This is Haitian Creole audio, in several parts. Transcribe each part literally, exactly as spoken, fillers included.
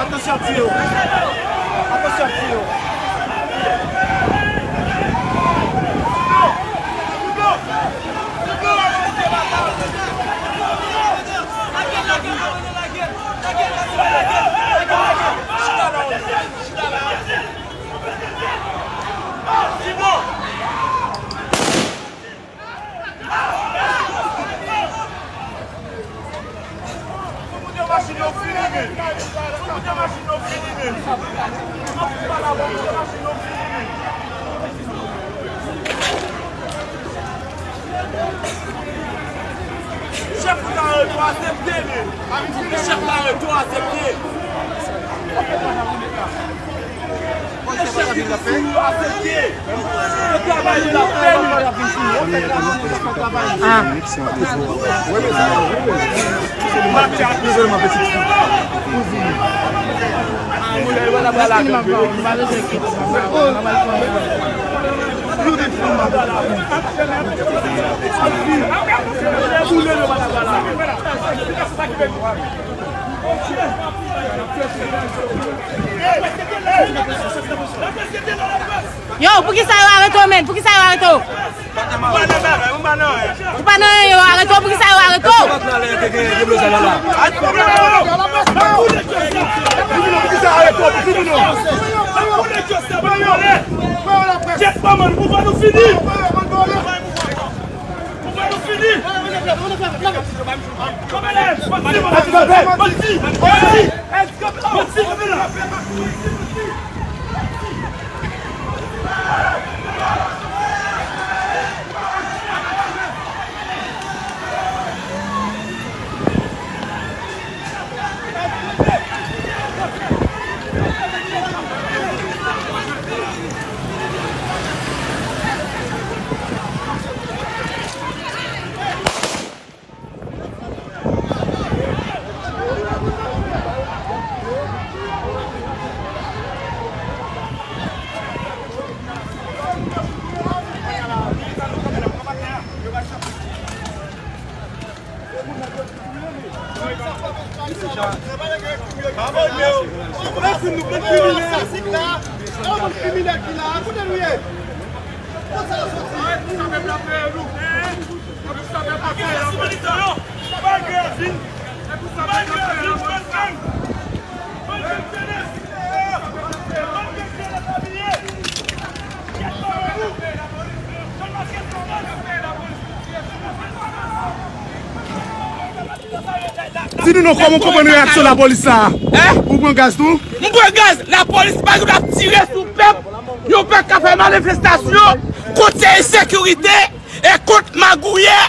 Atansyon ap tiye yo. Atansyon ap tiye yo. Chèf Lareto aksepte li. Chèf Lareto aksepte. Chèf Lareto aksepte. Ah. Yo, poukisa yo arete w, menn? Poukisa yo arete w? Ou pa nan anyen, yo arete w, poukisa yo arete w? Di nou non, kòman w konprann reyaksyon lapolis sa a? Hein? Ou pran gaz tou? M pran gaz, lapolis pa gen dwa ap tire sou pèp. Yon pèp k ap fè manifestasyon kont ensekirite e kont magouyè.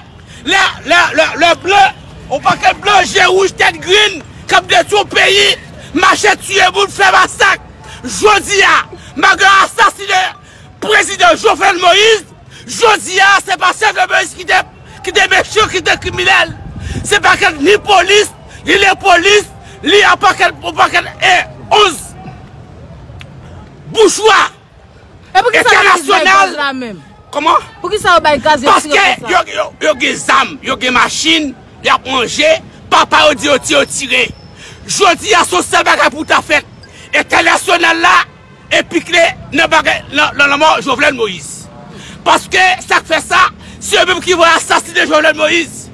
Lè, lè, lè, lè blan, yon pakèt blan je wouj tèt grenn k ap detwi yon peyi, mache tiye moun, fè masak. Jodi a, malgre yo asasinen prezidan Jovenel Moïse, jodi a, se pa Jovenel Moïse ki te, ki te mechan, ki te kriminèl. Se pakèt ni polis, ni lepolis, ni yon pakèt, yon pakèt, e, onz boujwa. E poukisa yo tire gaz la menm? Kòman? Poukisa yo bay gaz, yo tire konsa? Paske yo, yo, yo gen zam, yo gen machin, y ap manje, papa yo di yo ti-, yo tire. Jodi a, se yon sèl bagay pou ta fèt. Entènasyonal la, enplike nan bagay, nan, nan lanmò Jovenel Moïse. Paske sa k fè sa, se yo menm ki voye asasinen Jovenel Moïse.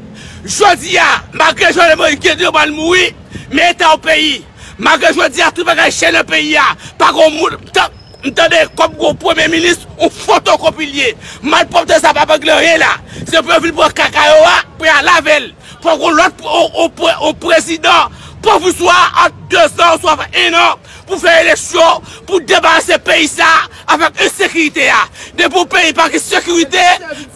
Jodi a, malgre Jovenel Moïse gen dwa l mouri, men eta yon peyi. Malgre jodi a, tout bagay chè nan peyi a, pa gen moun, tan M tande kòm gwo premye minis, yon fotokopi l ye. Malpwòpte sa pa regle anyen la. Se pou yo vin pran kaka yo a, pou y al lave l. Fòk yon lòt, yon, yon pre-, yon prezidan pwovizwa ant de zan oswa en an pou fè eleksyon, pou debarase peyi sa a avèk ensekirite a. Depi yon peyi pa gen sekirite,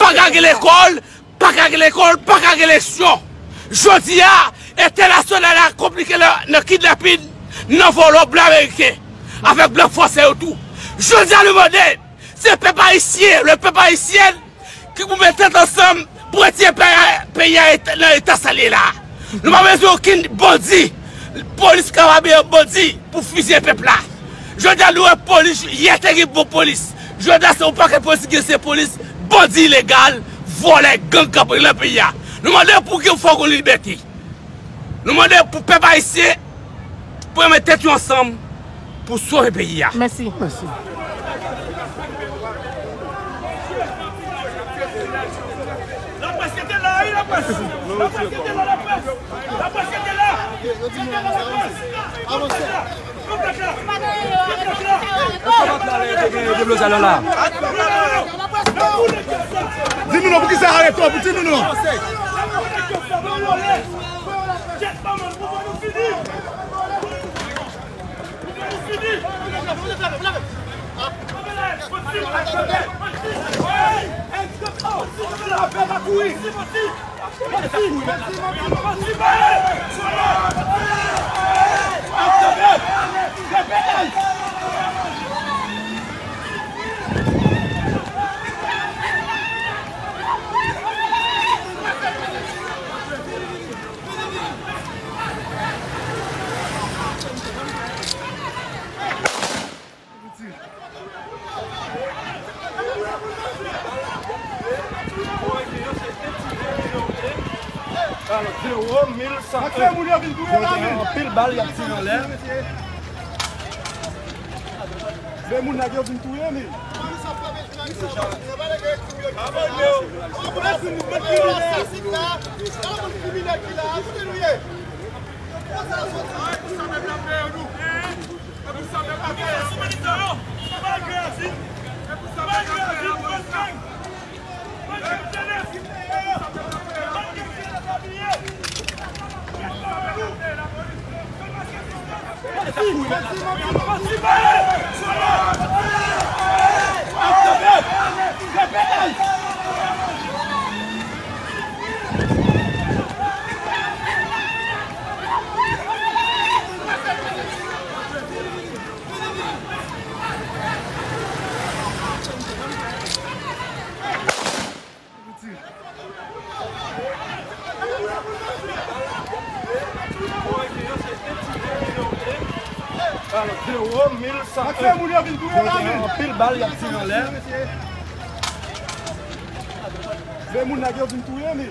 pa ka gen lekòl, pa ka gen lekòl, pa ka gen eleksyon. Jodi a, entènasyonal la konplike nan, nan kidnapin, nan vòlò blan ameriken, avèk blan fransè yo tou. Jodi a, nou mande, se pèp ayisyen, le pèp ayisyen, ki pou met tèt ansanm pou retire peyi a, peyi a et-, nan eta sa l ye la. Nou pa bezwen okenn bandi, polis ka pa mennen bandi pou fizye pèp la. Jodi a, nou wè polis, yè te gen bon polis. Jodi a, se yon pakèt polis ki gen se polis Bandi ilegal, vòlè, gang k ap nan peyi a. Nou mande pou ke fò gen libète. Nou mande pou pèp ayisyen, pou yo met tèt yo ansanm pou sove peyi a. Mèsi. Mèsi. Laprès ki te la, wi, laprès. Laprès ki te la, laprès. Laprès ki te la. Ki te la, laprès. Avanse. Di nou non, poukisa arete w pou di nou non? Anpil bal y ap tire anlè. De moun nèg yo vin touye li. Anpil bal y ap tire anlè. De moun nèg yo vin touye li.